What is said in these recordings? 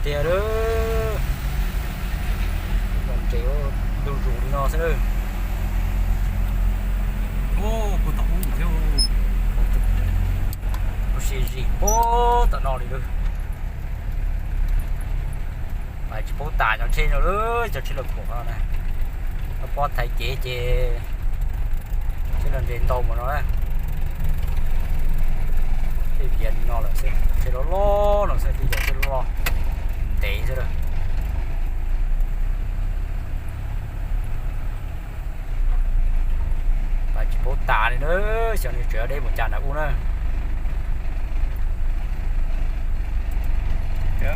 Tiag lawm, los nres ntug zus li no xwb lawm. Kuv sim zim puag tom no li lawm. Mas tsis paub tas cov tsheb no lawm, cov tsheb los phuam no na. Koj pob thaiv kev ces tsheb los nres ntau mus no na. Tej viav li no lawm xwb, tsheb loj loj no xwb, tej cov tsheb loj loj ntev xwb lawm. Mas tsis paub tas li na, xyov nws tseem deb mus cas nram ub na.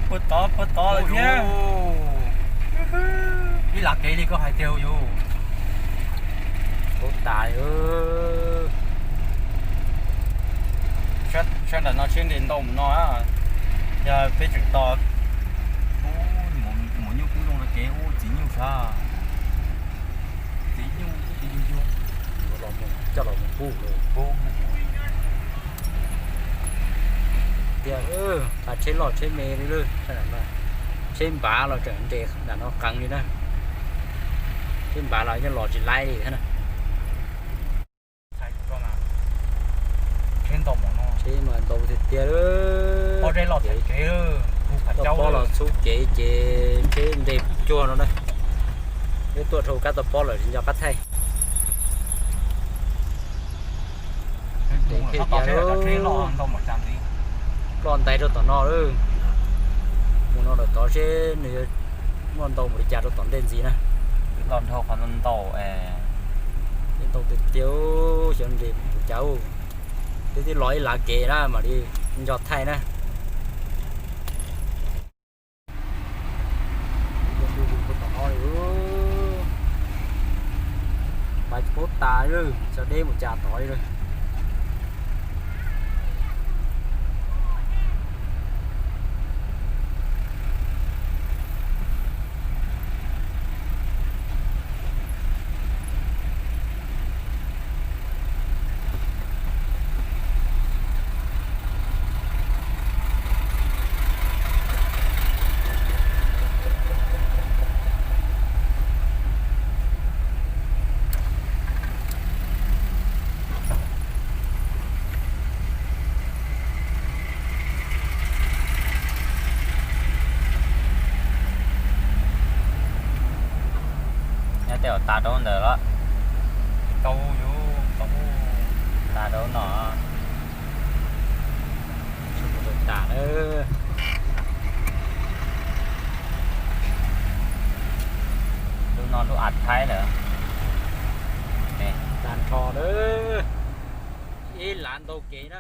Puag tod, puag tod lawm thiab. Ib lam kev li koj hais tiag yus. Paub tas li. Sab nram no tsheb nres ntau mus no, yog peb tseem tos mus nyuj kub zoo no kev ub txiv nyuj sab. Txiv nyuj, coj los mus pub. Tiag, tas tsheb loj tsheb me li lawm. Tsheb npav los tseem nres nram no qees li na. Tsheb npav los yeej los tsis laib li thiab na. Tsheb mas ntau tiag tiag lawm. Koj pob los txhub kev ces tsheb nres cuag no na. Twb tuaj dhau kab toj pob lawm tsis nco qab thaij. Nres thiab tiag lawm. Ploj ntais rau tom no lawm. Mus no lawm tod seb nws yuav muaj ntau npaum li cas rau tom ntej ntxiv na. Loj dhau qhov ntau es. Ntau tiag tiag, xyov nres mus cas. Twb tib los ib lav kev na mam li nco thaij na. Mas tsis paub tas li, xyov deb mus cas tod li lawm. Nyob tej zaum tas rau ntawm los. Tau yus tau tas rau no. Tas lawm. Lub no lub av thaib lawm. Tas nrho lawm. Ib lav ntau kev na.